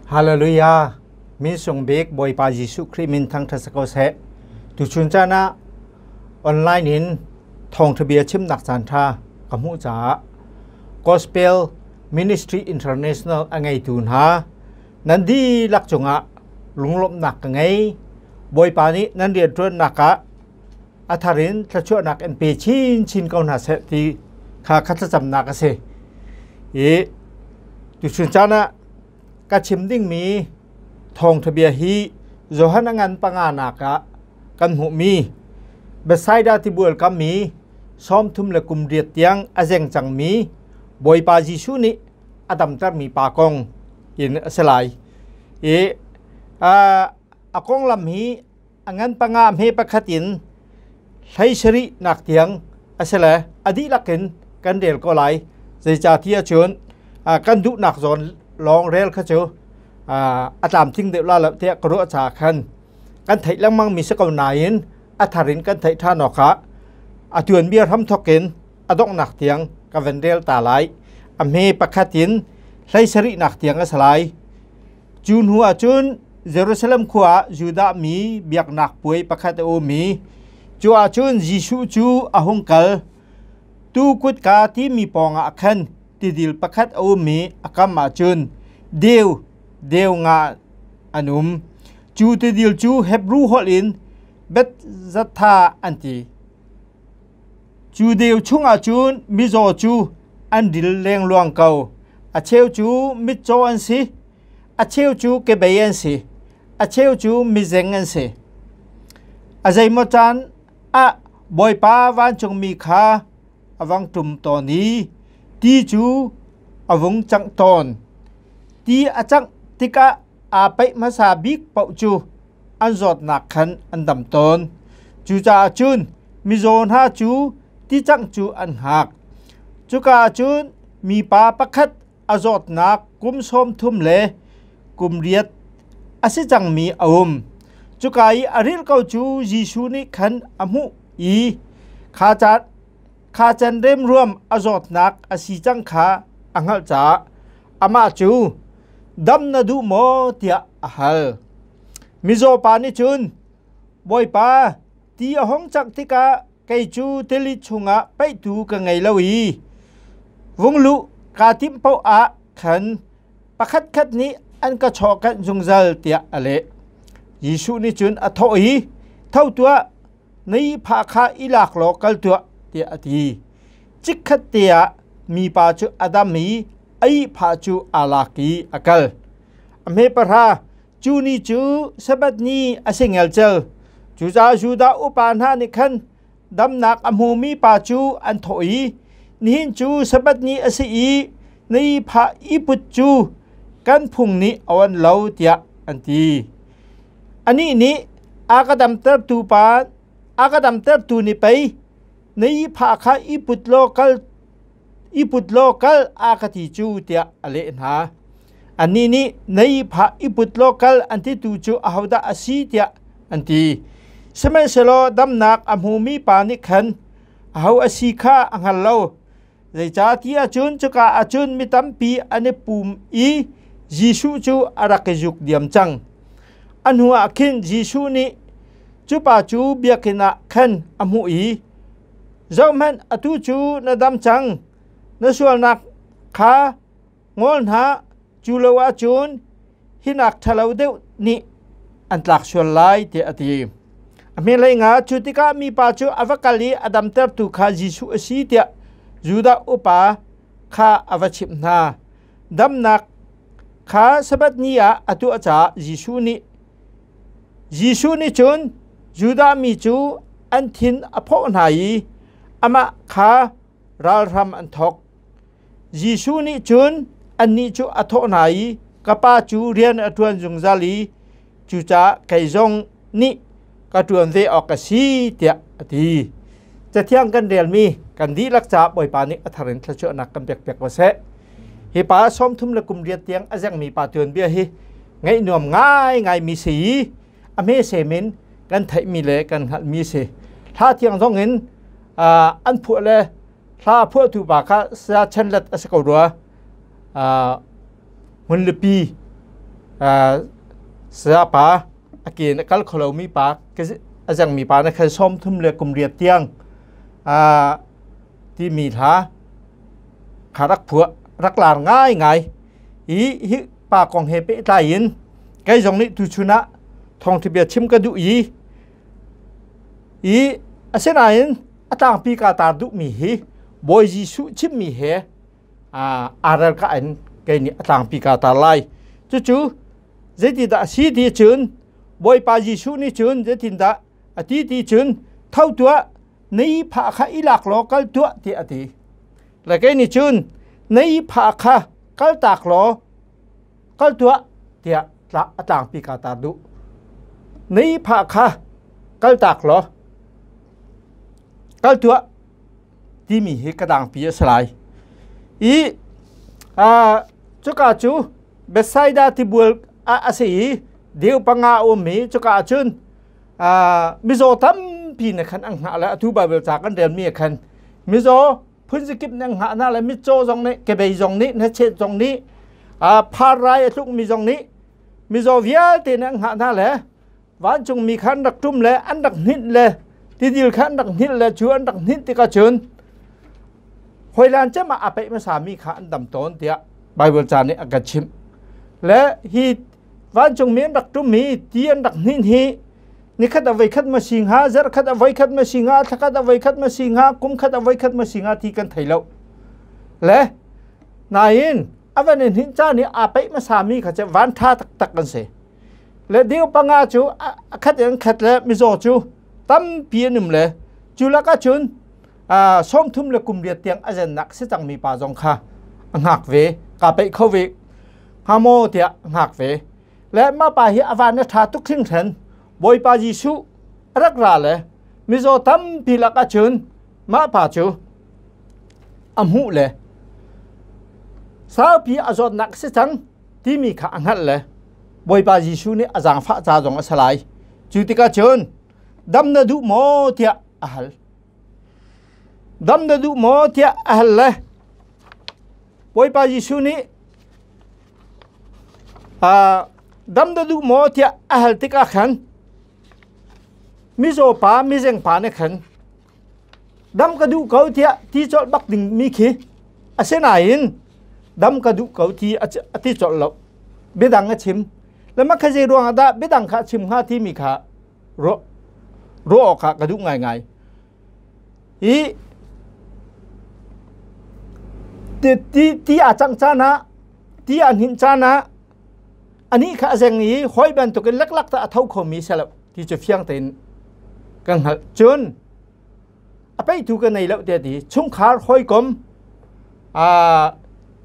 Hallelujah! Min sung bik Bawipa Jesuh Khrih min thangṭhat si ko seh. Tuchun caan ah online in thawngṭha bia chimnak caan ṭha ka hmuh caah Gospel Ministry International a ngeitu hna nan dihlak cungah lunglawmhnak ka ngei. Bawipa nih nan rianṭuannak ah a thar in thluachuahnak in pe chinchin ko hna seh ti kha kha thlacamnak a si. I tuchun caan ah ka chim dingmi thawngṭha bia hi Johan a ngan panganak ah kan hmuhmi Bethsaida tibual kam i 30 le kum riat tiang a zeng cangmi Bawipa Jesuh nih a damtermi pa kong in a si lai. I a konglam hi a ngan panga hme pakhat in hlei sarih nak tiang a si le a dihlak in kan rel ko lai. Zeicahtiah cun kan duhnak zawn lawng rel kha cu a tlamtling deuh la lo tiah ka ruah caah khan kan theih lengmang mi si ko nain a thar in kan theih ṭhan awkah a tuanbia hramthawk in a donghnak tiang ka van rel ta lai. A hme pakhat in hlei sarihnak tiang a si lai. Cu hnu ah cun Jerusalem khua ah Judah mi biaknak puai pakhat a um i cu ah cun Jesuh cu a hung kal. Tuu kutka timi pawngah khan tidil pakhat a um i a kam ah cun deu deu nga an um. Cu tidil cu Hebru holh in Bethzatha an ti. Cu deu chungah cun mizaw cu an ril lengluang ko. A cheu cu mitcaw an si, a cheu cu kebei an si, a cheu cu mizeng an si. A zeimaw caan ah Bawipa vancungmi kha a vang ṭum tawn i ti cu a vung cangh tawn. Ti a cangh tikah aa paih hmasa bik paoh cu an zawtnak khan an dam tawn. Cucaah cun mizaw hna cu ticangh cu an hngak. Cuka ah cun mipa pakhat a zawtnak kum 30 le kum riat a si cangmi a um. Cuka i a rilh ko cu Jesuh nih khan a hmuh i kha caan kha can remruam a zawtnak a si cang kha a hngalh caah amah cu dam na duh maw tiah a hal. Mizaw pa nih cun Bawipa, ti a hung cangh tikah kei cu tili chungah paihtu ka ngei lo i vung luh kaa timh paoh ah khan pakhatkhat nih an ka chawhkanh zungzal tiah a leh. Jesuh nih cun a thawh i, Tho tuah, na ihphah kha i lak law kal tuah tiah a ti. Chikkhat te ah mipa cu a dam i a ihphah cu aa lak i a kal. A hme pahra cu ni cu Sabbath ni a si ngelcel. Cucaah Judah upa hna nih khan damnak a hmumi pa cu an thawh i nihin cu Sabbath ni a si i na ihphah i put cu kan phung nih a oanh lo tiah an ti. Anih nih a ka damtertu pa a ka damtertu nih pei na ihphah kha i put law kal i put law kal a ka ti cu tiah a leh hna. Annih nih na ihphah i put law kal an titu cu ahodah a si tiah an ti. Sihmanhsehlaw damnak a hmumi pa nih khan aho a si kha a hngal lo. Zeicahtiah cun cuka ah cun mi tampi an i pum i Jesuh cu a rak i zuk diam cang. A hnuah khin Jesuh nih cu pa cu biakinn ah khan a hmuh i Zohhmanh, atu cu na dam cang. Na sualnak kha ngol hna, cu lo ahcun hi nak ṭhalo deuh nih an tlak sual lai, tiah a ti. A hmelei nga cu tikah mipa cu a va kal i a damtertu kha Jesuh a si tiah Judah upa kha a va chimh hna. Damnak kha Sabbath ni ah a tuah caah Jesuh nih cun Judah mi cu an thin a phawh hna i amah kha ralhram an thawk. Jesuh nih cun annih cu a thawh hna i, Ka Pa cu rian a ṭuan zungzal i cucaah kei zong nih ka ṭuan ve awk a si, tiah a ti. Cathiang kan relmi kan dihlak caah Bawipa nih a thar in thluachuahnak kan pekpiak ko seh. Hi pa 30 le kum riat tiang a zengmi pa tuanbia hi ngaih nuam ngaingai mi si i a hme sem in kan theihmi le kan hngalhmi si. Hla thiang zong in an phuah le hla phuahtu pa kha saya chanlet a si ko rua. Hmunlipi Saya pa a ke na kal kholo mi pa a zeng mi pa na khan 30 le kum riat tiang ti mi hla kha rak phuah rak lar ngai ngai i hi pa kong he pehtlai in kei zong nih tuchun ah thawngtha bia chim ka duh i i asinain a tlangpi ka tar duhmi hi Bawi Jesuh chimmi he aa ral ka in kei nih a tlangpi ka tar lai. Cucu zeitindah a si ti cun Bawipa Jesuh nih cun zeitindah a ti ti cun tho tuah na ihphah kha i lak law kal tuah tiah a ti. Le kei nih cun na ihphah kha kal tak law kal tuah tiah a tlangpi ka tar duh. Na ihphah kha kal tak law kal tuah timi hi ka dangpi a si lai. I cuka cu Bethsaida tibual a si i deu panga a um i cuka ah cun mizaw tampi na khan an hngah le atu Bible ca kan relmi ah khan mizaw phunzikip na hngah na le mitcaw zong nih kebei zong nih hnachet zong nih phar rai a tlukmi zong nih mizaw vialte na hngah hna le vancungmi kha an rak ṭum le an rak hninh le tidil kha an rak hninh le cu an rak hninh tikah cun hoilan cem ah a peih hmasami kha an dam tawn tiah Bible ca nih a kan chimh. Le hi vancungmi an rak ṭum i ti an rak hninh hi nikhat a voikhat ma si hnga, zarhkhat a voikhat ma si hnga, thlakhat a voikhat ma si hnga, kumkhat a voikhat ma si hnga ti kan thei lo. Le nain a van in hninh caan i aa peih hmasami kha cu van ṭha taktak an si. Le deu panga cu a khat in khat le mizaw cu tampi an um le cu lakah cun 30 le kum riat tiang a zennak si cangmi pa zong kha a hngak ve ka peih kho ve hnga maw tiah hngak ve le mah pa hi a van a ṭha tuk hringhran. Bawipa Jesuh a rak ra le mizaw tampi lakah cun mah pa cu a hmuh le saupi a zawtnak si cang timi kha a hngalh le Bawipa Jesuh nih a zaangfah ca zong a si lai. Cu tikah cun dam na duh maw tiah a hal. Dam na duh maw tiah a hal le Bawipa Jesuh nih dam na duh maw tiah a hal tikah khan mizaw pa mizeng pa nih khan dam ka duh ko tiah ti colh bak ding mi khi asinain dam ka duh ko ti a ti colh lo, biadang a chim le mah kha zei ruang ah dah biadang kha a chim hnga timi kha ruah ruah awk ah ka duh ngaingai i ti ti ti a cang caan ah ti a hninh caan ah anih kha a zeng i hoi bantukin leklak ta a tho khomi si lo ti cu fiang tein kan hngalh. Cun a peitu ka nei lo te ti chungkhar hawikom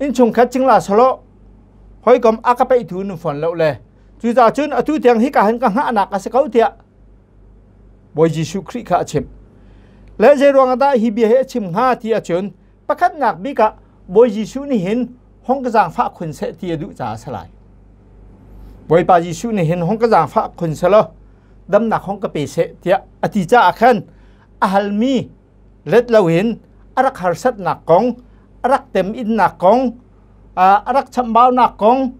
innchungkhat cingla salo hawikom a ka peitu nu fon lo le cucaah cun atu tiang hi ka han ka hngahnak a si ko tiah Bawi Jesuh Khrih kha a chimh. Le zei ruang dah hi bia hi a chim hnga ti ahcun pakhatnak bik ah Bawi Jesuh nih hin hong ka zaangfah khun seh ti a duh caah a si lai. Bawipa Jesuh nih hin hong ka zaangfah khun selaw damnak hong ka pe seh tiah a ti caah khan a halmi let loin a rak harsatnak kong, a rak teminnak kong, a rak chambaunak kong,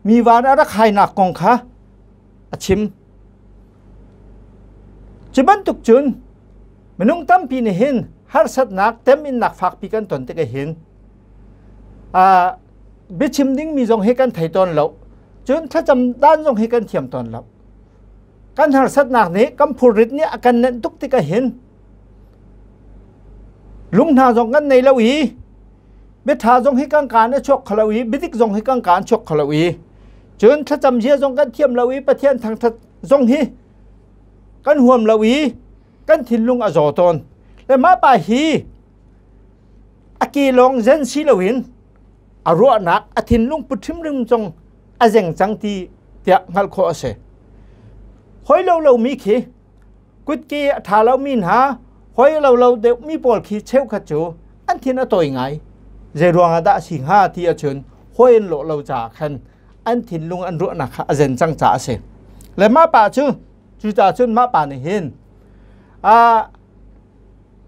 mi van a rak hainak kong kha a chim. Cu bantuk cun minung tampi nih hin harsatnak teminnak fakpi kan ton tik hin biachim dingmi zong hi kan thei tawn lo, cun thlacam dan zong hi kan thiam tawn lo. Kan harsatnak nih kan phurrit nih a kan nenh tuk tik hin lung hna zong kan nei lo i biatha zong hi kan kaan a chuak kho lo i biadik zong hi kan kaan chuak kho lo i cun thlacam zia zong kan thiam lo i Pathian thangthat zong hi kan huam lo i kan thinlung a zaw tawn. Le mah pa hi a ke lawng zen si loin a ruahnak a thinlung put hrimhrim zong a zeng cang ti tiah hngalh khawh a si. Hoi lo lomi khi kutke a ṭha lomi hna hoi lo lo deuhmi pawl khi cheukhat cu an thin a tawi ngai. Zei ruang ah dah a si hnga ti ahcun hawi an lawh lo caah khan an thinlung an ruahnak kha a zen cang caah a si. Le mah pa cu cucaah cun mah pa nih hin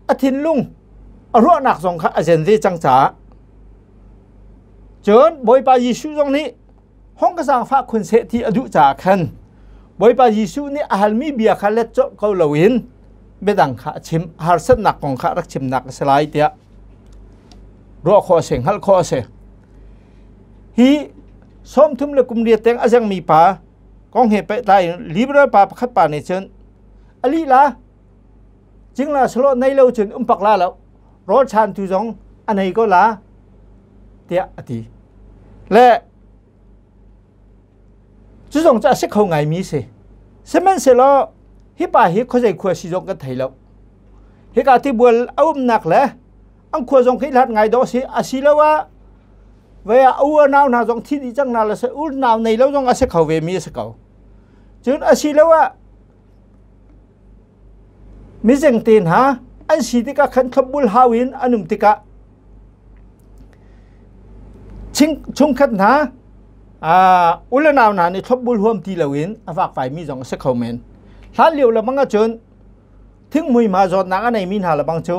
a thinlung a ruahnak zong kha a zen ve cang caah cun Bawipa Jesuh zong nih Hong ka zaangfah khun seh ti a duh caah khan Bawipa Jesuh nih a halmi bia kha let colh ko loin biadang kha a chim, harsatnak kong kha rak chimnak a si lai tiah ruah khawh a si, hngalh khawh a si. Hi 30 le kum riat teng a zengmi pa kong he pehtlai in liberal pa pakhat pa nih cun a lila cingla salo nei lo cun um pak la lo rawl chan tu zong a nei ko la tiah a ti. Le cu zong cu a si kho ngaimi si. Sihmanhsehlaw hi pa hi khuazei khua si zong kan thei lo. Hika tibual a umnak le an khua zong khi hlat ngai dawh si asiloah vei ah u nau hna zong thi dih cang hna le u nau nei lo zong a si kho ve mi a si ko. Cun asiloah mizeng te hna an si tikah khan thlopbul hau in an um tikah chungkhat hna u le nau hna nih thlopbul huam ti loin a vakvai mi zong a si kho men. Hlan lio le bang ahcun thingmui ma zawtnak a neimi hna le bang cu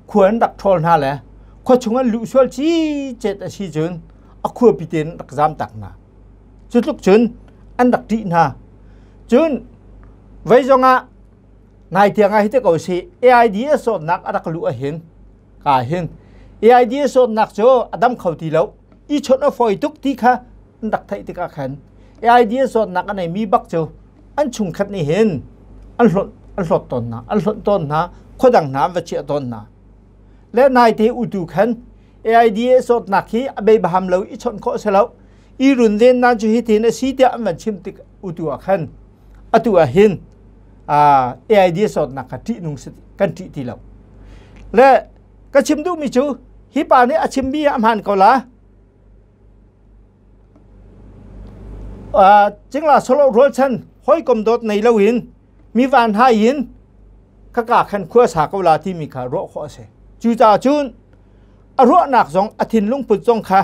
khua an rak ṭhawl hna le khua chung an luh sual ci cet a si cun a khuapi tein rak zam tak hna. Cu tluk cun an rak ṭih hna. Cun vei zongah nai tiang ah hi te ko si AIDS zawtnak a rak luh ahhin ka hin AIDS zawtnak cu a dam kho ti lo i chawnh a fawi tuk ti kha an rak theih tikah khan AIDS zawtnak a neimi bak cu an chungkhat nih hin an hlawt an hlawt tawn hna an hlonh tawn hna khuadang hna an va chiah tawn hna le naite utu khan AIDS zawtnak hi a bei baham lo i chawnh khawh si lo i runven nan cu hi tin a si tiah an van chim tik utu ah khan atu ah hin AIDS zawtnak kha ṭih nung kan ṭih ti lo le ka chim duhmi cu hi pa nih a chimmi a hmaan ko la cingla solo rualchan hawikom dawt nei loin mi van hai in khaka khan khua sa ko la timi kha ruah khawh a si. Cucaah cun a ruahnak zong a thinlung put zong kha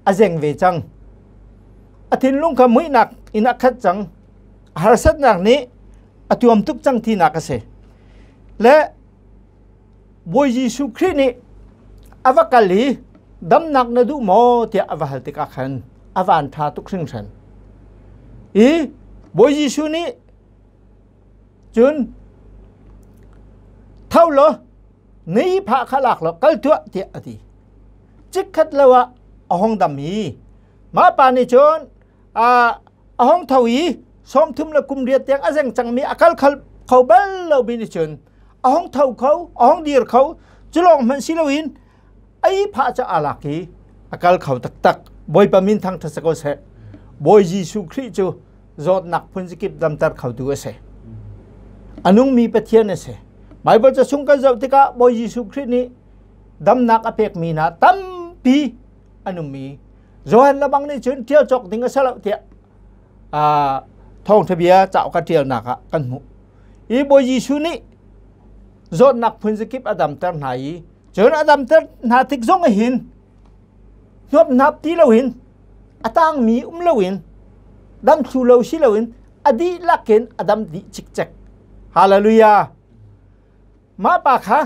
a zeng ve cang. A thinlung kha muihnak in a khat cang. A harsatnak nih a tuam tuk cang tinak a si. Le Bawi Jesuh Khrih nih a va kal i damnak na duh maw tiah a va hal tikah khan a van ṭha tuk hringhran. I Bawi Jesuh nih cun tho law ni phah kha lak law kal tuah tiah a ti. Chikkhat lo ah a hong dam i mah pa nih cun a hong tho i 30 le kum riat tiang a zeng cangmi a kal kho bal lo mi nih cun a hong tho kho a hong dir kho culawng hmanh si loin ai phah ca a lak i a kal kho taktak. Bawipa min thangṭhat ko seh. Bawi Jesuh Khrih cu zawtnak phun zakip damter khotu a si, a nungmi Pathian a si. Bible ca chung kan zoh tikah Bawi Jesuh Khrih nih damnak a pekmi hna tampi an ummi Johan lebang nih cun ṭial cawk ding a si lo tiah thawngṭha bia cauk a ṭialnak ah kan hmuh. I Bawi Jesuh nih zawtnak phun zakip a damter hna i cun a damter hna tik zong hin hnuaphnap ti loin a tangmi um loin dam thlu lo si loin a dihlak in a dam dih cikcek. Hallelujah! Mah pa kha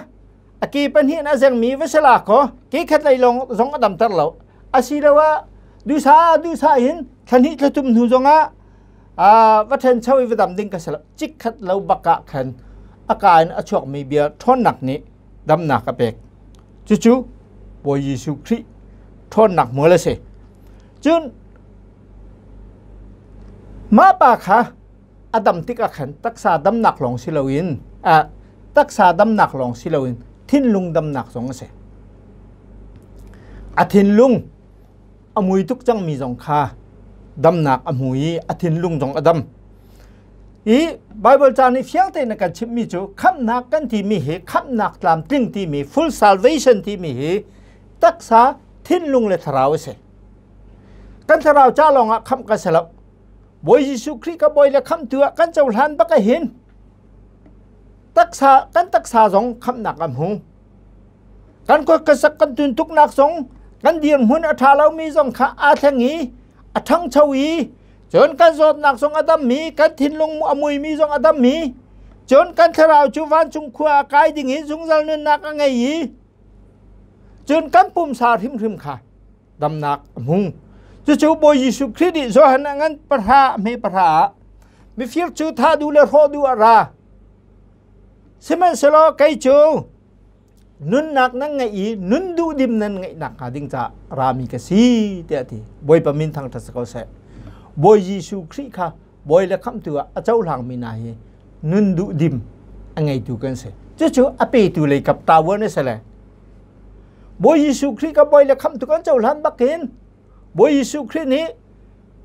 a ke pahnih in a zengmi va si la kaw ke khat lei lawng zong a damter lo. Asiloah dusa dusa in thla hnih thla thum hnu zongah va ṭhencho i va dam ding ka si lo. Cikkhat lo bak ah khan a ka in a chuakmi bia ṭhawnnak nih damnak a pek. Cucu Bawi Jesuh Khrih ṭhawnnak hmual a si. Cun mah pa kha a dam tikah khan taksa damnak lawng si loin taksa damnak lawng si loin thinlung damnak zong a si. A thinlung a mui tuk cangmi zong kha damnak a hmu i a thinlung zong a dam. I Bible ca nih fiang tein a kan chimhmi cu khamhnak kan timi hi, khamhnak tlamtling timi, full salvation timi hi taksa, thinlung le thlarau a si. Kan thlarau ca lawngah khamh kan si lo. Bawi Jesuh Khrih ka bawi le khamhtu ah kan cohlan bak hin taksa kan taksa zong khamhnak a hmu. Kan khuasak kan tuntuknak zong, kan dirhmun a ṭha lomi zong kha aa thleng i a ṭhangcho i cun kan zawtnak zong a dammi, kan thinlung a muimi zong a dammi, cun kan thlarau cu vancung khua a kai ding i zungzal nunnak a ngei i cun kan pumsa hrimhrim kha damnak a hmu. Cucu Bawi Jesuh Khrih nih Johan a ngan pahra hme pahra ah mifir cu thah duh le hrawh duh ah ra. Sihmanhsehlaw kei cu nunnak nan ngeih i nun duhdim nan ngeih nakhnga ding caah rami ka si tiah a ti. Bawipa min thangṭhat si ko seh. Bawi Jesuh Khrih kha bawi le khamhtu ah a cohlangmi hna hi nun duhdim a ngeitu kan si. Cucu a petu lei kap tavuan a si le. Bawi Jesuh Khrih ka bawi le khamhtu kan cohlan bakin Bawi Jesuh Khrih nih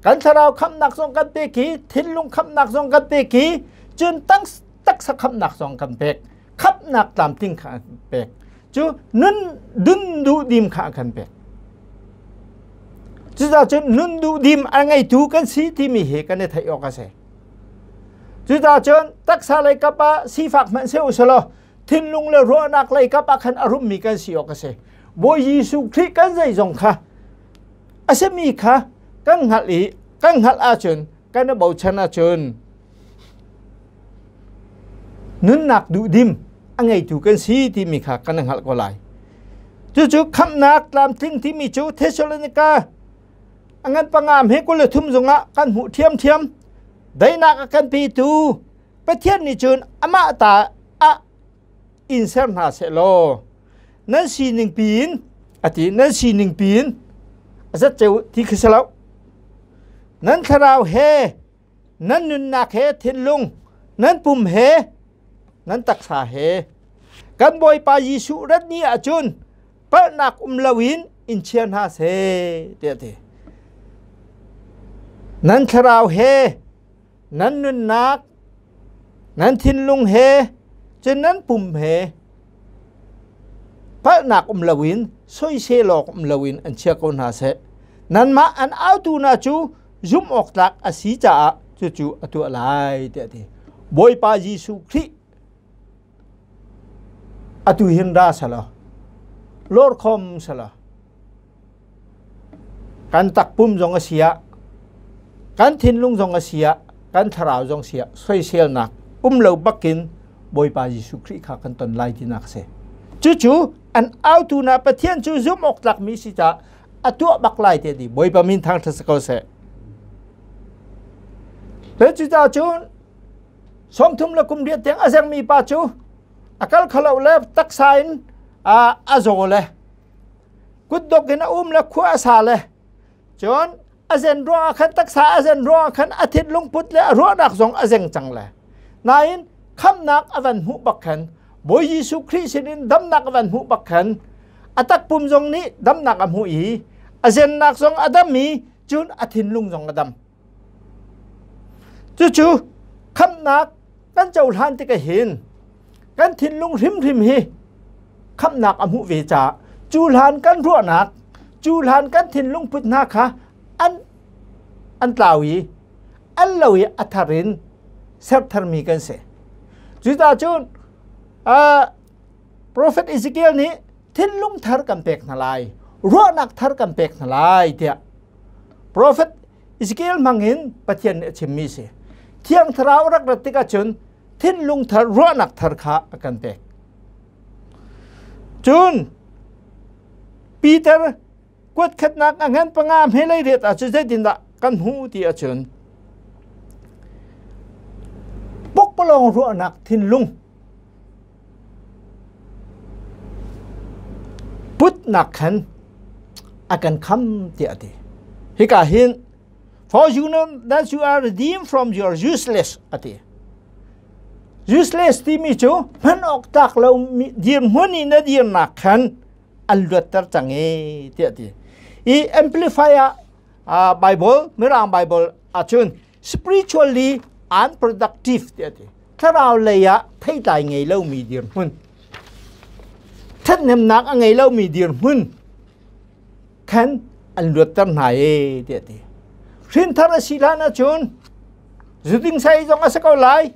kan thlarau khamhnak zong kan pek i thinlung khamhnak zong kan pek i cun taksa khamhnak zong kan pek. Khamhnak tlamtling kha an pek. Cu nun dun duh dim kha a kan pek. Cucaah cun nun duh dim a ngeitu kan si timi hi kan i theih awk a si. Cucaah cun taksa lei kap ah sifak hmanh se usalaw thinlung le ruahnak lei kap ah khan a rummi kan si awk a si. Bawi Jesuh Khrih kan zeizong kha a simi kha kan hngalh i kan hngalh ahcun kan i bochan ahcun nunnak duhdim a ngeitu kan si timi kha kan hngalh ko lai. Cucu khamhnak tlamtling timi cu Thessalonica a ngan pangam he 23 zungah kan hmuh ṭhiamṭhiam. Daihnak a kan petu Pathian nih cun amah ta ah in ser hna seh law nan sining piin a ti nan sining piin a zat ceu ti khi si lo nan thlarau he nan nunnak he thinlung nan pum he nan taksa he kan Bawipa Jesuh rat ni ahcun palhnak um loin in chia hna seh tiah ti. Nan thlarau he nan nunnak nan thinlung he cun nan pum he palhnak um loin soisel awk um loin an chia ko hna seh. Nanmah an autu hna cu zumh awk tlak a si caah cucu a tuah lai tiah a ti. Bawipa Jesuh Khrih atu hin ra selaw lawrkhom selaw kan takpum zong a si ah kan thinlung zong a si ah kan thlarau zong si ah soiselnak um lo bakin Bawipa Jesuh Khrih kha kan ton lai tinak a si. Cucu an autu na Pathian cu zumh awk tlakmi si caah a tuah bak lai te ti Bawipa min thangṭhat si ko seh. Le cucaah cun 30 le kum riat tiang a zengmi pa cu a kal kholo le taksa in a zaw le kutdok in a um le khua a sa le cun a zen ruangah khan taksa a zen ruangah khan a thinlung put le a ruahnak zong a zeng cang le nain khamnak a van hmuh bak khan Bawi Jesuh Khrih sinin damnak a van hmuh bak khan a takpum zong nih damnak a hmuh i a zennak zong a dam i cun a thinlung zong a dam. Cucu khamhnak kan cohlan tikah hin kan thinlung hrimhrim hi khamhnak a hmuh ve caah cu hlan kan ruahnak cu hlan kan thinlung put hna kha an an tlau i an lo i a thar in sertharmi kan si. Cucaah cun Prophet Ezekiel nih thinlung thar kan pek hna lai, ruahnak thar kan pek hna lai tiah Prophet Ezekiel hmangin Pathian nih a chimmi si. Thiang Thlarau rak rat tikah cun thinlung thar, ruahnak thar kha a kan pek. Cun Peter kuat khatnak a ngan panga hmelei riat ah cun zeitindah kan hmuh ti ahcun pokpalawng ruahnak thinlung putnak khan a kan kham tiah a ti. Hika hin for you know that you are redeemed from your useless a ti. Useless timi cu hman awk tlak lo dirhmun i na dirnak khan an luatter cang e tiah ti. I amplify ah Bible Mirang Bible ahcun spiritually unproductive tiah ti. Thlarau lei ah theitlai ngei lomi dirhmun. Thathnemnak a ngei lomi dirhmun khan an luatter hna e tiah ti. Hrinthar a si hlan ahcun zuding sai zong a si ko lai.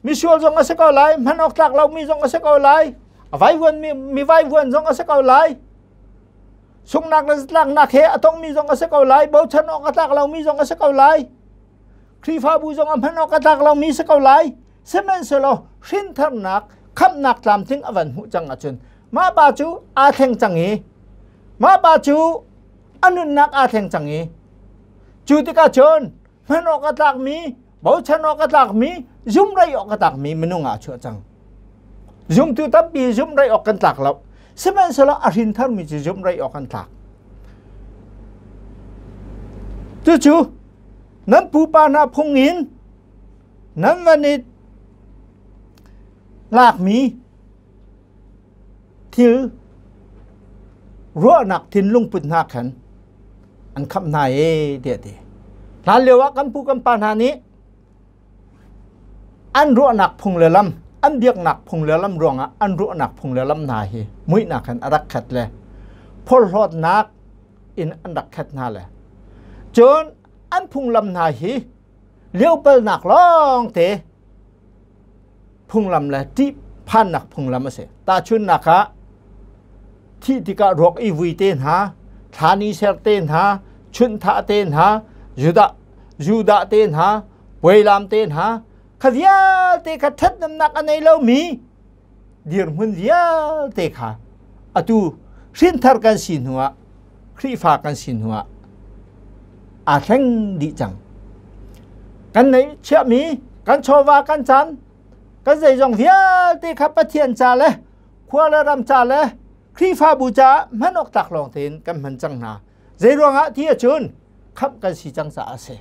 Misual zong a si ko lai, hman awk tlak lomi zong a si ko lai, a vaivuan mi, mi vaivuan zong a si ko lai. Sungnak le tlaknak he a tongmi zong a si ko lai, bochan awk a tlak lomi zong a si ko lai. Khrihfabu zong a hman awk a tlak lomi si ko lai. Sihmanhsehlaw hrintharnak, khamhnak tlamtling a van hmuh cang ahcun mah pa cu aa thleng cang i mah pa cu A nunnak aa thleng cang i cu tikah cun hman awk a tlakmi, bochan awk a tlakmi, zumrei awk a tlakmi minung ah a chuah cang. Zumtu tampi zumrei awk kan tlak lo. Sihmanhsehlaw a hrin tharmi cu zumrei awk an tlak. Cucu nan pupa hna phung in nan van i lakmi thil ruahnak thinlung put hna khan an khamh hna ee tiah ti. Hlan lio ah kan pu kan pa hna nih an ruahnak phung le lam, an biaknak phung le lam ruangah an ruahnak phung le lam hna hi muihnak in a rak khat le phorhlawtnak in an rak khat hna le cun an phunglam hna hi liopalnak lawng te phunglam le ṭihphannak phunglam a si. Tahchunhnak ah, thih tikah ruak i vui te hna, thlan i ser te hna, chunhthah te hna, Judah, Judah te hna, puailam te hna, kha vialte kha ṭhathnemnak a nei lomi dirhmun vialte kha atu hrinthar kan si hnuah Khrihfa kan si hnuah aa thleng dih cang. Kan neih chiahmi kan chawva kan caan kan zeizong vialte kha Pathian ca le khua le ram ca le Khrihfabu caah hman awk tlak lawng tein kan hman cang hna. Zei ruangah ti ahcun khamh kan si cang caah a si.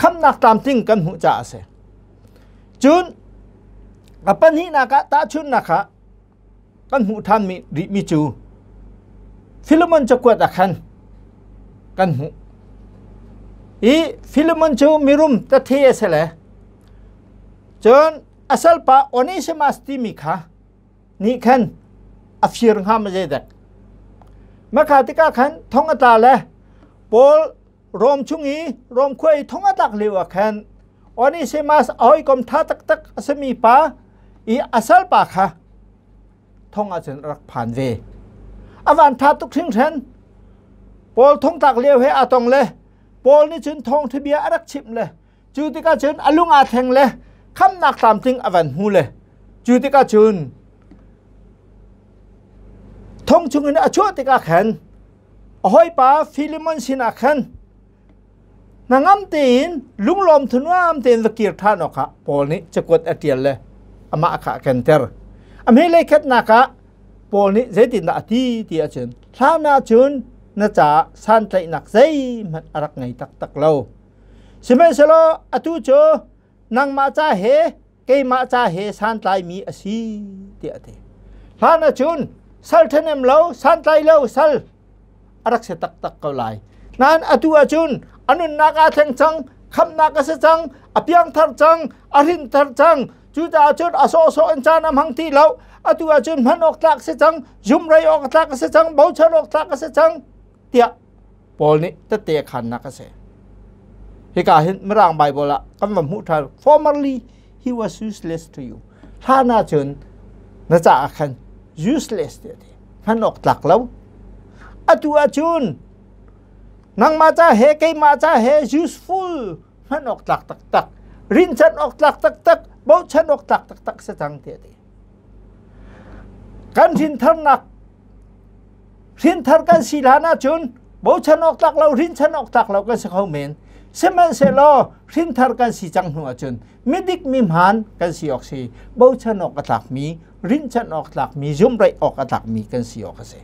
Khamhnak tlamtling kan hmuh caah a si. Cun a pahnihnak ah tahchunhnak ah kan hmuh ṭhanmi rihmi cu Philemon cakuat ah khan kan hmuh. I Philemon cu mirum tathe a si le cun a salpa Onesimus timi kha nih khan a fir hnga ma zeidek. Maka tikah khan thong a tla le Paul Rom chung i Rom khua i thong a tlak lio ah khan Onesimus a hawikom ṭha taktak a simi pa i a salpa kha thong ah cun a rak phan ve. A van ṭha tuk hringhran. Paul thongtlak lio he aa tong le Paul nih cun thawngṭha bia a rak chimh le cu tikah cun a lung aa thleng le khamnak tlamtling a van hmu le cu tikah cun thong chungin a chuah tikah khan a hawipa Philemon sinah khan hnangam tein lunglawm thunuam tein va kir ṭhan awkah Paul nih cakuat a ṭial le amah kha a kenter. A hmeilei khatnak ah Paul nih zeitindah a ti ti ahcun hlan ahcun na caah santlaihnak zeihmanh a rak ngei taktak lo. Sihmanhsehlaw atu cu nangmah ca he keimah ca he santlaimi a si tiah a ti. Hlan ahcun sal ṭhahnem lo, santlai lo sal a rak si taktak ko lai. Nain atu ahcun a nunnak aa thleng cang, khamhnak a si cang, a piangthar cang, a hrinthar cang. Cucaah cun a sawhsawh in caan a hmang ti lo. Atu ahcun hman awk tlak si cang, zumrei awk tlak a si cang, bochan awk tlak a si cang tiah Paul nih tette a khannak a si. Hika hin Mirang Bible ah kan va hmuh ṭhan. Formerly he was useless to you. Hlan ahcun na caah khan useless ti a ti. Hman awk tlak lo. Atu ahcun nangmah ca he keimah ca he useful hman awk tlak taktak, rinchan awk tlak taktak, bochan awk tlak taktak si cang ti a ti. Kan hrintharnak Hrinthar kan si hlan ahcun bochan awk tlak lo, rinchan awk tlak lo kan si kho men. Sihmanhsehlaw hrinthar kan si cang hnu ahcun midik mi hmaan kan si awk si, bochan awk a tlakmi, rinchan awk tlakmi, zumreih awk a tlakmi kan si awk a si.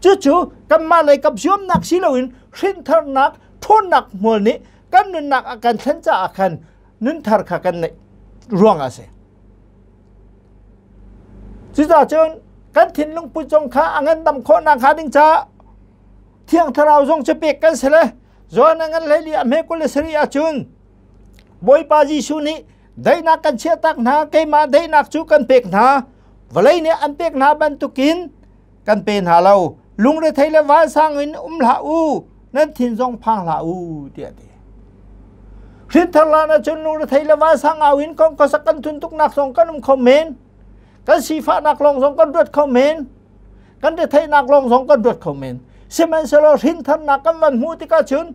Cucu kanmah lei kap zuamnak si loin hrintharnak ṭhawnnak hmual nih kan nunnak a kan thlen caah khan nunthar kha kan neih ruang a si. Cucaah cun kan thinlung put zong kha a ngandam khawh nakhnga ding caah Thiang Thlarau zong cu pek kan si le Johan a ngan hleili a hme 27 ahcun Bawipa Jesuh nih daihnak kan chiahtak hna keimah daihnak cu kan pek hna vawlei nih an pek hna bantukin kan pe hna lo lungrethei le vansang in um hlah u nan thin zong phang hlah u tiah a ti. Hrinthar lan ahcun lungrethei le vansang au in kong khuasak kan thun tuknak zong kan um kho men. Kan sifahnak lawng zong kan ruat kho men. Kan retheihnak lawng zong kan ruat kho men. Sihmanhsehlaw hrintharnak kan van hmuh tikah cun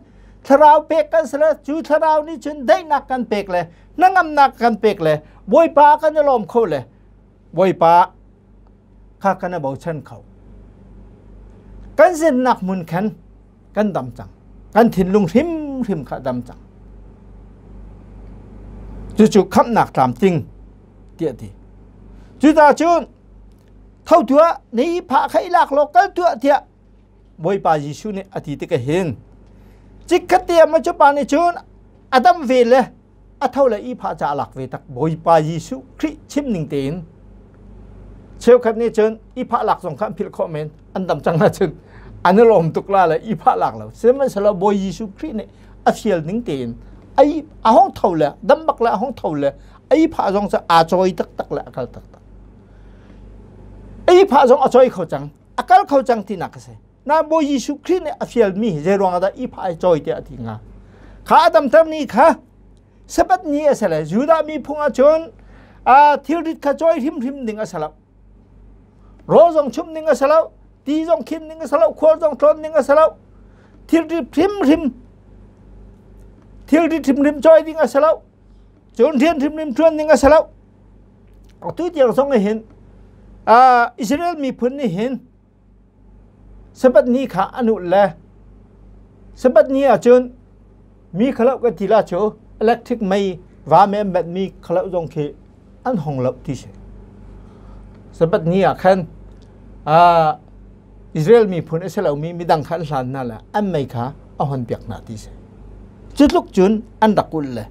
thlarau pek kan si le cu thlarau nih cun daihnak kan pek le hnangamnak kan pek le Bawipa kan i lawm kho le Bawipa kha kan i bochan kho. Kan zinnak hmun khan Kan dam cang. Kan thinlung hrimhrim kha dam cang. Cucu khamhnak tlamtling tiah ti. Cucaah cun tho tuah ni pha kha i lak law kal tuah tiah Bawipa Jesuh nih a ti tikah hin chikkhat te ah cu pa nih cun a dam ve le a tho le i pha ca a lak ve tak. Bawipa Jesuh Khrih chim ning tein cheukhat nih cun i phah lak zong kha an philh khawh men, an dam cang ahcun an i lawm tuk la le i phah lak lo. Sihmanhsehlaw Bawi Jesuh Khrih nih a fial ning tein ai a hong tho le dam bak le a hong tho le ai phah zong cu aa cawi taktak le a kal taktak, ai phah zong a cawi kho cang, a kal kho cang tinak a si. Na Bawi Jesuh Khrih nih a fialmi zei ruang ah dah i phah ai cawi tiah a ti hnga? Kha a damter ni kha Sabbath ni a si le Judah mi phung ahcun thilrit kha cawi hrimhrim ding a si lo, rawl zong chumh ding a si lo, ti zong khin ding a si lo, khual zong tlawn ding a si lo, thilrit hrimhrim, thilrit hrimhrim cawi ding a si lo, cun rian hrimhrim ṭuan ding a si lo. Atu tiang zong hin Israel miphun nih hin Sabbath ni kha an ulh le Sabbath ni ahcun mi khalo kan ti la cu electric mei va me an banh mi khalo zong khi an hong lo ti si. Sabbath ni ah khan Israel miphun a si lomi midang kha an hlan hna le an mei kha a hon piak hna ti si. Cu tluk cun an rak ulh le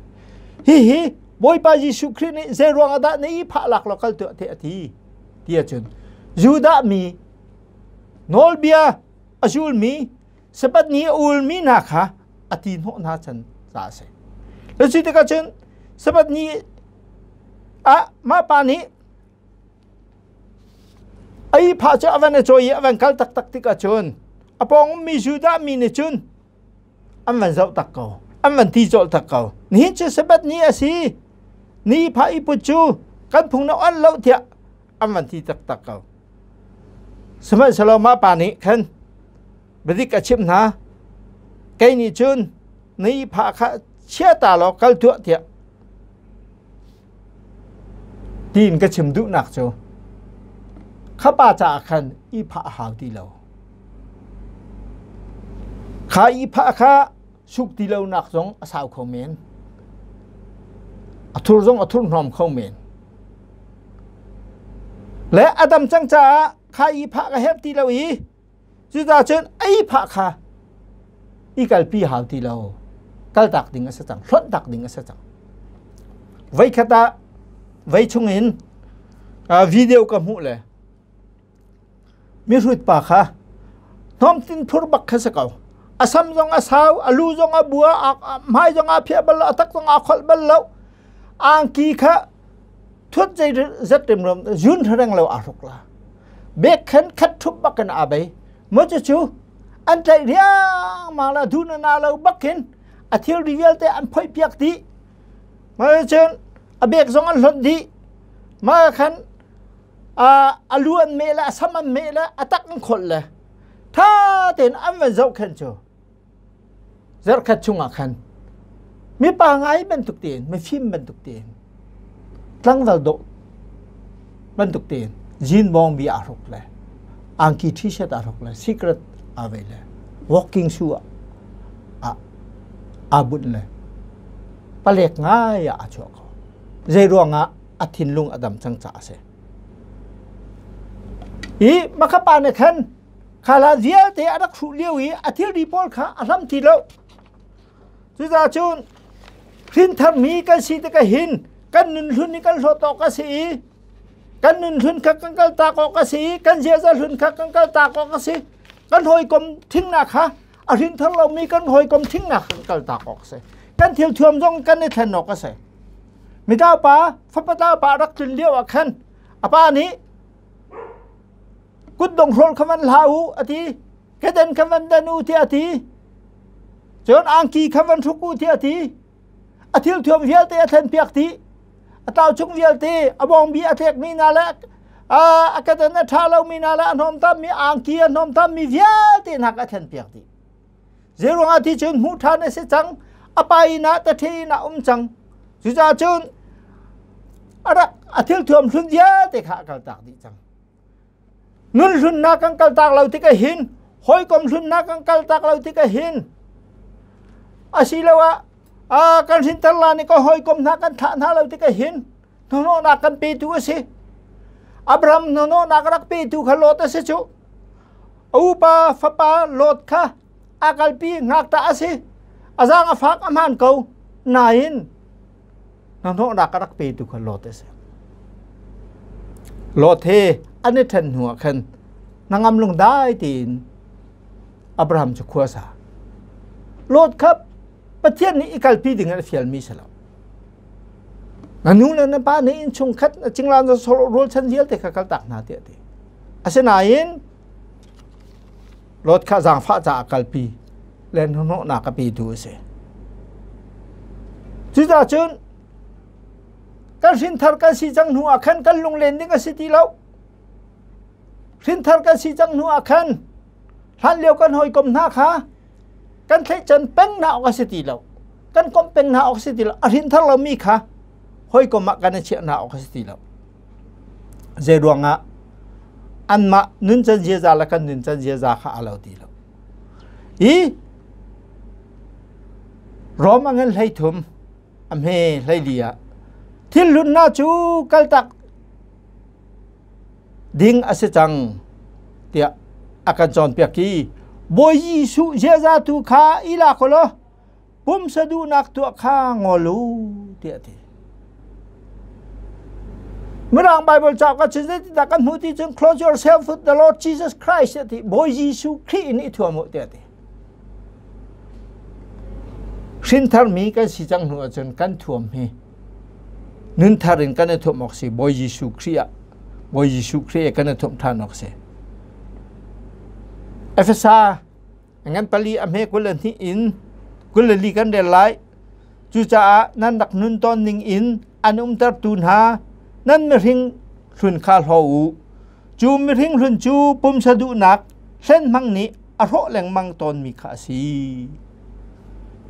hihi Bawipa Jesuh Khrih nih zei ruang ah dah na i phah lak lo kal tuah te a ti ti ahcun Judah mi nawlbia a zulmi, Sabbath ni a ulmi hna kha a ti hnawh hna chan ca a si. Le cu tikah cun Sabbath ni ah mah pa nih a phah cu a van i cawi i a van kal taktak tikah cun a pawng ummi Judah mi nih cun an van zoh tak ko, an van ti cawlh tak ko. Nihin cu Sabbath ni a si, ni phah i put cu kan phung na onh lo tiah an van ti taktak ko. Sihmanhsehlaw mah pa nih khan biadik a chimh hna, kei nih cun na ihphah kha chia ta law kal tuah tiah tiin ka chim duhnak cu kha pa caah khan ihphah a hau ti lo. Kha ihphah kha suk ti lonak zong a sau kho men. A thur zong a thurhnawm kho men. Le a dam cang caah kha i phah ka herh ti lo i cucaah cun ei phah kha i kalpi hau ti lo, kaltak ding a si cang, hlonh tak ding a si cang. Voikhat ah vei chung in video ka hmuh le mihrut pa kha hnawmtin phur bak kha si ko. A sam zong a sau, a lu zong a bua, a hmai zong a phiah bal lo, a tak zong a kholh bal lo, angki kha thut zei zet rimrom zun reng lo a hruk la, bek khan khat thup bak in a bei. Mo cu cu an tlaih riangmang la du na na lo bakin a thilri vialte an phoih piak dih. Ma cun a bek zong an hlonh dih. Ma khan a lu an meh le a sam an meh le a tak an kholh le tha tein an van zoh khan cu zarhkhat chungah khan mipa ngai bantuk tein, mifim bantuk tein, tlangval dawh bantuk tein jean bawng bi aa hruk le angki t-shirt aa hruk le cigarette aa vei le walking shoe ah aa bunh le palek ngai ah aa chuah ko. Zei ruangah? A thinlung a dam cang caah a si. I makhapa nih khan khala vialte a rak hruh lio i a thilri pawl kha a hlam ti lo. Cucaah cun hrintharmi kan si tikah hin kan nun hlun hi kan hlawt awk a si i kan nun hlun kha kan kal tak awk a si i kan ziaza hlun kha kan kal tak awk a si. Kan hawikom thingnak kha a hrinthar lomi kan hawikom thingnak kan kal tak awk a si. Kan thil thuam zong kan i thlen awk a si. Mitau pa, fapa pa rak tlun lio ah khan a pa nih kutdong hrawl kha van hlah u a ti, keden kha van dan u tiah a ti, cun angki kha van hruk u tiah a ti. A thil thuam vialte a thlen piak dih, a tlau chung vialte, a bawngbi a tlekmi hna le a keden a ṭha lomi hna le a hnawmtammi angki a hnawmtammi vialte hna kha a thlen piak dih. Zeiruangah ti cun hmuh ṭhan a si cang, a pa inn ah tathe inn ah um cang. Cucaah cun a rak a thil thuam hlun vialte kha a kaltak dih cang. Nun hlunnak kan kaltak lo tikah hin Hawikom hlunnak kan kal tak lo tikah hin asiloah kan hrinter la nih ka hawikom hna kan thlah hna lo tikah hin hnahnawhnak kan petu a si. Abraham hnahnawhnak rak petu kha Lot a si cu. A upa fapa Lot kha a kalpi ngakṭah a si. A zaang a fak a hmaan ko. Nain hnahnawhnak a rak petu kha Lot a si. Lot he an i ṭhen hnuah khan hnangam lungdai tein Abraham cu khua sa. Lot kha Pathian nih i kalpi ding in a fialmi si lo. Na nu le na pa nih innchung khat na cingla na rual chan vialte kha kaltak hna tiah ti. Asinain Lot kha zaangfah caah kalpi le hnahnawhnak a petu a si. Cucaah cun kan hrinthar kan si cang hnu ah khan kan lunglen ding a si ti lo. Hrinthar kan si cang hnu ah khan hlan lio kan hawikom hna kha kan thlaihchan peng hna awk a si ti lo. Kan komh peng hna awk a si ti lo. A hrinthar lomi kha hawikom ah kan i chiah hna awk a si ti lo. Zei ruangah anmah nuncan ziaza le kan nuncan ziaza kha a lo ti lo. I Rom a ngan 13 a hme 14 ah thil hlun hna cu kaltak ding a si cang tiah a kan cawnpiak i Bawi Jesuh ziaza tu kha i lak u law pumsa duhnak tuah kha ngol u tiah a ti. Mirang Bible cauk ah cun zeitindah kan hmuh ti cun clothe yourself with the Lord Jesus Christ a ti. Bawi Jesuh Khrih in i thuam u tiah a ti. Hrinthar mi kan si cang hnu ahcun kan thuam hi nunthar in kan i thuam awk si Bawi Jesuh Khrih ah Bawi Jesuh Khrih kan i thuam ṭhan awk si. Efesa ngan pali a hme 22 in 24 kan rel lai. Cucaah nan rak nun tawn ning in an umtertu hna nan mihring hlun kha hlaw u. Cu mihring hlun cu pumsa duhnak hlenhmang nih a hrawh lengmang tawnmi kha a si.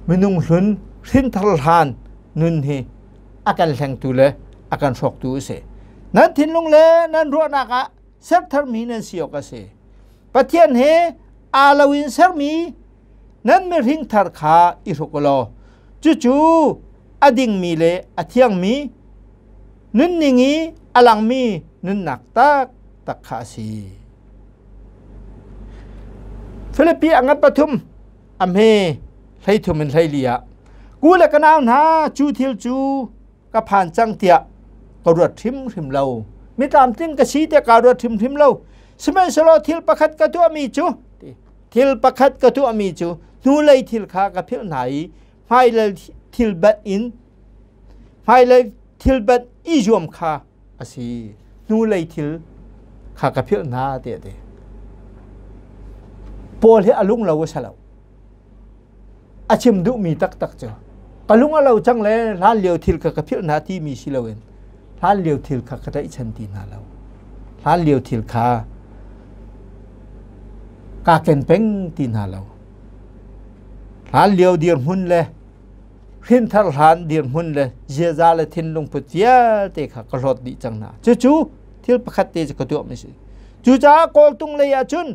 Minung hlun hrinthar hlan nun hi a kan hlengtu le a kan hrawktu a si. Nan thinlung le nan ruahnak ah sertharmi nan si awk a si. Pathian he aa lo in sermi nan mihring thar kha i hruk u law cucu a dingmi le a thiangmi nunning i a langmi nunnak taktak kha a si. Filipi a ngan pathum a hme 13 in 14 ah ku le ka nau hna cu thil cu ka phan cang tiah ka ruat hrimhrim lo. Mi tlamtling ka si tiah kaa ruat hrimhrim lo. Sihmanhsehlaw thil pakhat ka tuahmi cu thil pakhat ka tuahmi cu hnulei thil kha ka philh hna i hmailei thil banh in hmailei thil banh i zuam kha a si. Hnulei thil kha ka philh hna tiah a ti. Paul hi a lung lo a si lo. A chim duhmi taktak cu ka lung a lo cang le hlan lio thil kha ka philh hna timi si loin hlan lio thil kha ka tlaihchan ti hna lo. Hlan lio thil kha kaa ken peng ti hna lo. Hlan lio dirhmun le hrinthar hlan dirhmun le ziaza le thinlung put vialte kha ka hlawt dih cang hna. Cucu thil pakhat te cu ka tuahmi si. Cucaah kawltung lei ah cun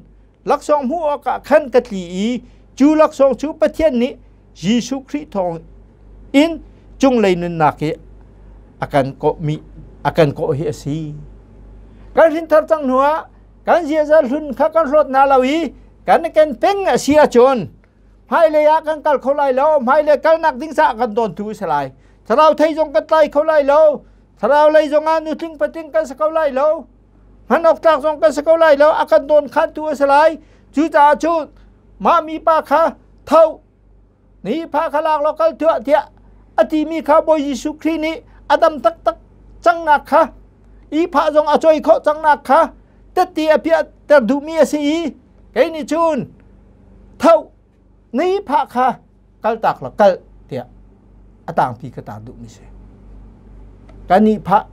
laksawng hmuh awkah khan ka tli i cu laksawng cu Pathian nih Jesuh Khrih thawng in cunglei nunnak hi a kan kawhmi a kan kawh hi a si. Kan hrinthar cang hnuah kan ziaza hlun kha kan hlawt hna lo i kan ken peng a si ahcun hmailei ah kan kal kho lai lo hmailei kalnak ding caah kan dawntu a si lai thlarau thei zong kan tlai kho lai lo thlarau lei zong ah nutling patling kan si kho lai lo hman awk tlak zong kan si ko lai lo a kan dawn khantu a si lai cucaah cun mah mipa kha tho ni pha kha lak law kal tuah tiah a timi kha Bawi Jesuh Khrih nih a dam taktak cangnak kha i pha zong a choi khawh cangnak kha tette a piahter duhmi a si i kei nih cun tho ni phah kha kaltak la kal tiah a tangpi ka tar duhmi si. Kan i phah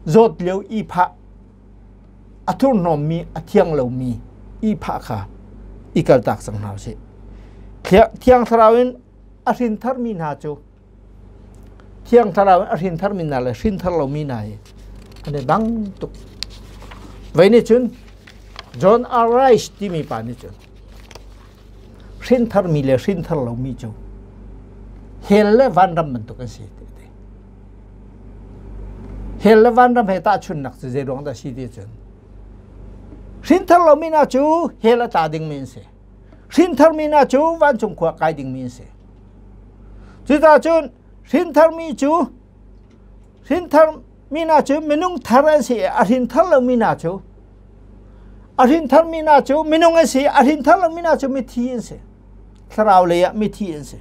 zawt lio i phah a thurhnawmmi a thiang lomi i phah kha i kaltak cang hna usih. Thiang Thlarau in a hrin tharmi hna cu Thiang Thlarau in a hrin tharmi hna le hrin thar lomi hna hi an i dang tuk. Vei nih cun John R. Rice timi pa nih cun. Hrintharmi le hrinthar lomi cu hell le vanram bantuk an si ti. Hell le vanram he tahchunnak cu zei ruang dah si ti cun hrinthar lomi hna cu hell a tla dingmi an si. Hrintharmi hna cu vancung khua kai dingmi an si. Cucaah cun hrintharmi cu hrinthar mi hna cu minung thar an si i a hrinthar lomi hna cu a hrinthar mi hna cu minung an si, a hrinthar lomi hna cu mithi an si, thlarau lei ah mithi an si.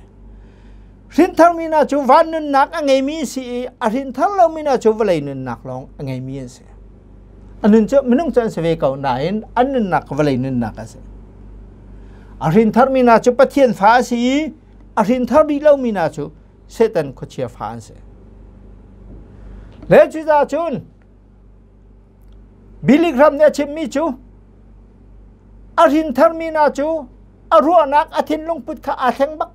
Hrinthar mi hna cu van nunnak a ngeimi an si i a hrinthar lomi hna cu vawlei nunnak lawng a ngeimi an si. A nun cu minung cu an si ve ko nain an nunnak vawlei nunnak a si. A hrinthar mi hna cu Pathian fa a si i a hrinthar rih lomi hna cu Satan khuachia fa an si. Le cucaah cun Billy Graham nih a chimmi cu a hrintharmi hna cu a ruahnak a thinlung put kha aa thleng bak,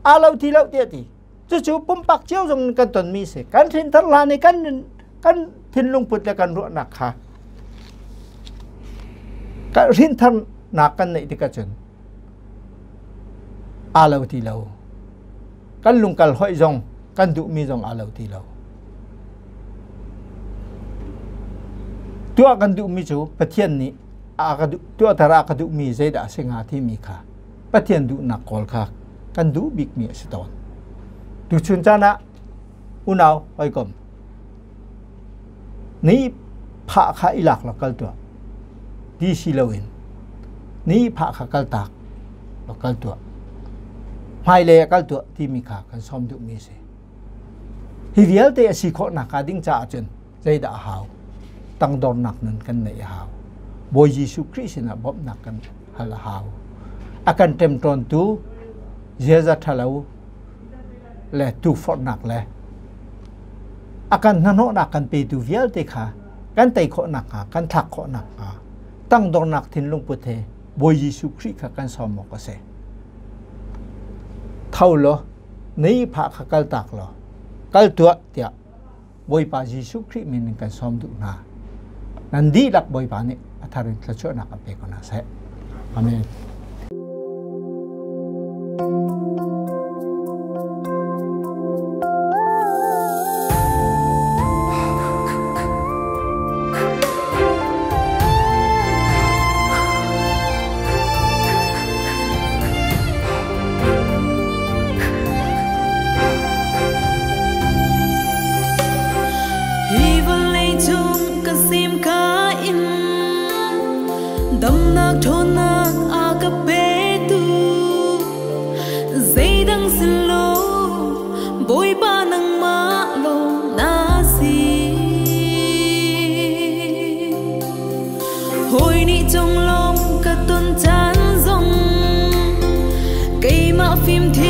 aa lo ti lo tiah ti. Cucu pumpak cio zong kan tonmi si. Kan hrinthar hlan i kan thinlung put le kan ruahnak kha kan hrintharnak kan neih tikah cun aa lo ti lo. Kan lungkal hoih zong kan duhmi zong aa lo ti lo. Tuah kan duhmi cu Pathian nih a ka duh, tuahter a ka duhmi zeidah a si hnga timi kha Pathian duhnak kawl kha kan duh bikmi a si tawn. Tuchun caan ah unau hawikom ni phah kha i lak law kal tuah ti si loin ni phah kha kal tak law kal tuah, hmailei ah kal tuah timi kha kan sawm duhmi a si. Hi vialte a si khawh nakhnga ding caah cun zeidah a hau? Tangdornak nun kan neih a hau. Bawi Jesuh Khrih sinah bawmhnak kan hal a hau. A kan ṭemṭawntu ziaza ṭhalo le tukforhnak le a kan hnahnawhnak kan petu vialte kha kan tei khawh nakhnga, kan thlak khawh nakhnga tangdornak thinlung put he Bawi Jesuh Khrih kha kan sawm awk a si. Tho law na ihphah kha kaltak law kal tuah tiah Bawipa Jesuh Khrih min in kan sawm duh hna. Nan dihlak Bawipa nih a thar in thluachuahnak an pe ko hna seh. Amen. Hi vawlei cung ka sim ka in damnak ṭhawnnak a ka petu zeidang si lo Bawipa nangmah lawng na si. Hawi nih conglawm ka ton caan zong keimah fimthiam